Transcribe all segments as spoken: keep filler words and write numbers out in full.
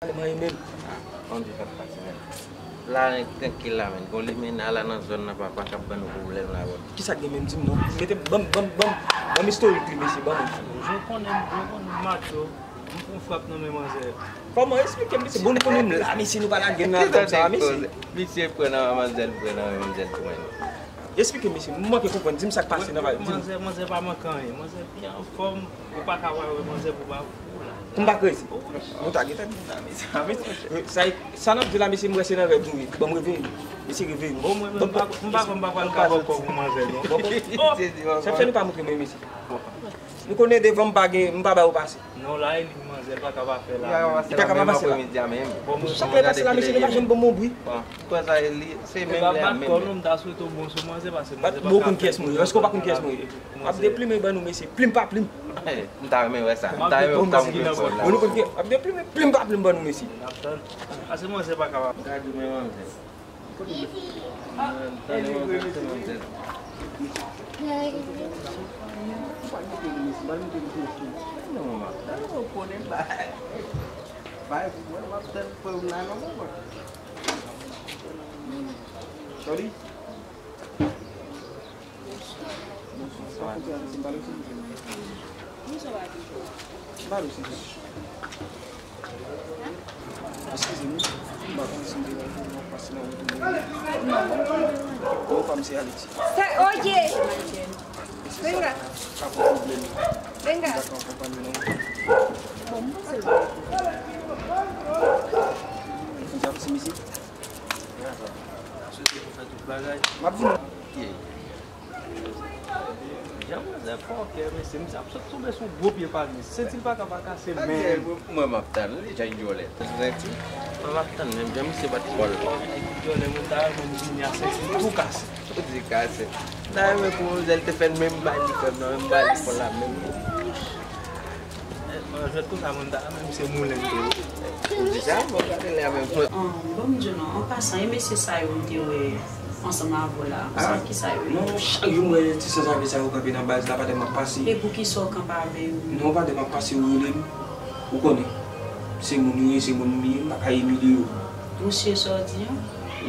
Ale mwen menm. Ah, on di sa k pase menm. La nèg trankil la menm. Gon limena la nan zòn nan papa k ap ban nou pwoblèm la menm. Kisa k gen menm di m non? Mete ban m, ban m, ban m, ban m istorik li mesye, ban m. Jan w konnen m, jan w konnen m macho, m pran frap nan men manzè. Kòman? Esplike m mesye. Bon, nou konnen m la mesye, nou pa lage nan zòn sa mesye. Misye pran nan manzè, pran nan manzè tou menm. Esplike m mesye, m manke konprann, di m sa k pase nan val, di m. Manzè, manzè pa manke anyen, manzè byen anfòm, ou pa ka wè manzè pou pa pou la. Pou m pa krezi. Wi. Mwen ta gentan di m nan, mesye. Sa, sa n ap di la, mesye, m wè se nan rèv nou ye. Ban m reveye. Mesye, reveye nou. Bon, mwen menm, m pa, m pa konn, m pa pral ka bòkò pou manzè, non. Bòkò? Oh! Sa fè nou pa montre mwen, mesye. Nou konnen devan m pa gen, m pa ba yo pase. Non, la, e li manzè, li pa ka pa fè la. Li pa ka pa pase la. Li pa ka pa pase la. Bon, mwen, sa fè pase la, mesye, li pa janm ban m yon bri. Bon, kòman sa ye, li, se menm lè a menm. Bat kò nou, m ta swete w bon sou manzè, paske manzè pa ka fè. Bon, ou konn kiyès mwen ye? Èske w pa konn kiyès mwen ye? W ap deplimen ban nou, mesye. Plim pa plim. M ta renmen wè sa. M ta renmen w ta montre pwèv la. Bon, nou konn ki, w ap deplimen, plim pa plim ban nou, mesye. N ap tann. Paske manzè pa ka pa. Gade men manzè. Tande manzè, tande manzè. Non, m ap tann, ou konnen bay. Bay pou mwen, m ap tann prèv la non, papa. Shorty. Bonswa. Bonswa. Eskize m, m pa konn si m te wè w, m ap pase nan wout ou. Non, pa m se Alexis. Sa, oye! Venga. Venga. Bon, m panse l. Fon ti ap ti mizik. Aswete pou fè tout bagay. M ap vini. Jan manzè fòkè, mesye, misye ap sot tonbe sou gwo pye palmis. Senti l pa ka pa kase, men. Mwen, m ap tann li, jan djòlè. Senti? Mwen, m ap tann menm, jan misye bat kò l. Djòlè, mwen ta renmen vini a senti l tou kase. Tou di kase. M ta renmen pou manzè te fè l menm bagay li fè m nan, menm bagay li fè l la menm. Mwen jwèt konsa, mwen ta menm se moulen m te ye. Ou di sa? Mwen gade lè a menm. An, bon, m di w non, an pasan, e mesye sa yo m te wè ansanm avè w la, sa ki sa yo ye? Non, chak jou m wè ti sanzave sa yo kanpe nan baz la, pandan m ap pase. E poukisa w kanpe avè yo? Non, pandan m ap pase, yo rele m. Ou konnen, se moun yo ye, se moun m ye, m pa ka imilye yo. Ou si sa w di an?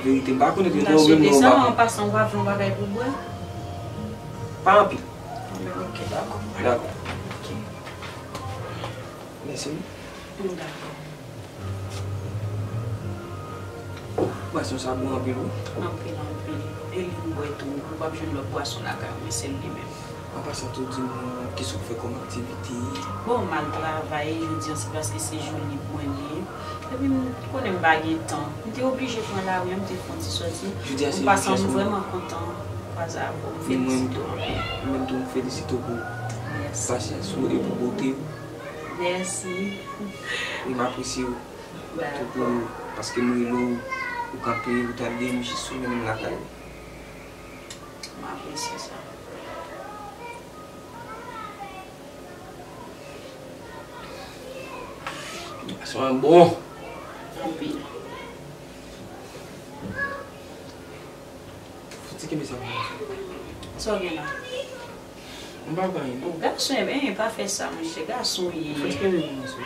Verite, m pa konnen non, menm non, m pa. An pasan, w pa vle yon bagay pou bwè? Pa anpil. Anben, ok, dakò. Dakò. Ok. Mèsi wi. M dakò. Bwason sa bon anpil wi. Anpil, anpil. E li m bwè tou. Ou p ap jwenn lòt bwason lakay mwen, se li menm. An pasan tou, di m kisa w fè kòm aktivite? Bon, m al travay jodi an, se paske se jou lib mwen li ye. Epi m konnen m pa gen tan. M te oblije pran lari an, m te fè yon ti sòti. Jodi a se jou fyès mwen. M vrèman kontan kwaze avè w. M felisite w anpil. Mwen menm tou, m felisite w pou pasyans ou e pou bote w. Mèsi. E m apresye w. Dakò. Tou pou, paske m rele w, ou kanpe, ou tande m jis ou menm lakay ou. M apresye sa. Sa bon. Anpil. Fouti kenbe sa pou mwen. Sa w gen la? M pa gen anyen, non. Gason, e, e, pa fè sa, monchè. Gason w ye. Fouti kenbe pou mwen, sou.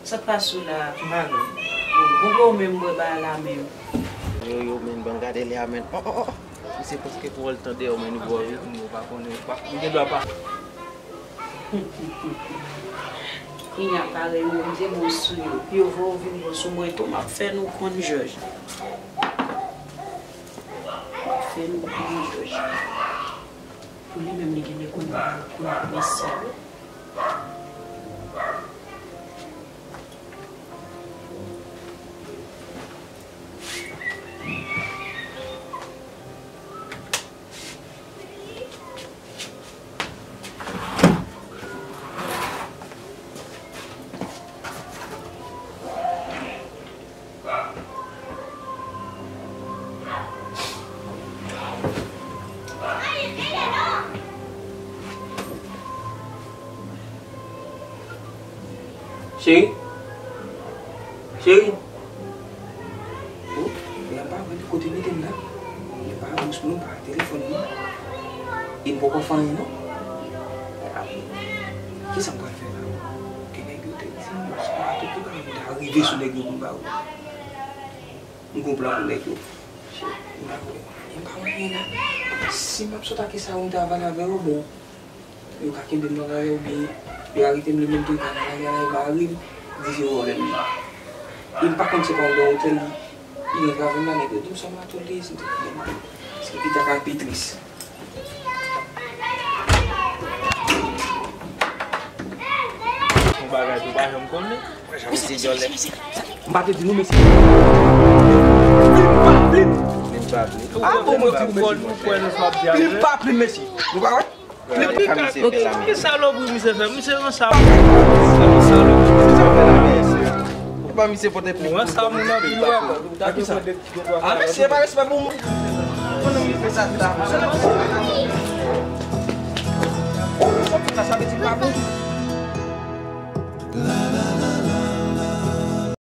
Sa k pase w la? M pa gen. Bon, bon, bon, menm bwè ba la menm. Yo, yo, men, ban gade lè a, men. Oh, oh, oh. Misye prèske pran l tan deyò, men, nou bò, wi. Ou pa konnen, ou pa, ou gen dwa pa. Kounye a parèy ou menm, te bon sou yo. Yo voye w vin bon sou mwen tou, m ap fè nou konn jòj. M ap fè nou konn jòj. Pou li menm, li genlè konn, konn apresye. Cheri? Cheri? Oh, e a pa vre, kote mete m la? E pa bous mwen, pa telefòn mwen. E m poko fè anyen, non? Kisa m pral fè la? Ke nèg yo te di, se pa tout ki pa vin ta ri. Rive sou nèg yo pou m ba yo. M gon plan pou nèg yo. M pa wè anyen la. Si m ap sot ak Esau, m ta pale avè yo, bon. Yo ka kenbe m nan lari oubyen yo arete m, li menm tou li ka nan lari a, li mare m, di se vòlè m ye. E m pa konn se pa yon otèl li, li rantre avè m la, nèg yo di m sa m atò l ye, se te pi mal. Se pi ta ka pi tris. Yon bagay tou pa janm konnen. Mesye, mesye, mesye, mesye. M pa te di nou, mesye. Plim pa plim. Plim pa plim. Ah, bon, mwen di nou, mesye. Plim pa plim, mesye. Nou pa wè? Plim pa plim. Ki salopri misye fè? Misye yon salopri. Misye yon salopri. Misye fè la, mesye. Ou pa misye pote plim. Ou wè sa moun anpil wè. Ou ta dwe pran de, de twa. Ah, mesye, pa respè pou moun. Konnen misye fè sa, sa. Sa vle di pa bon.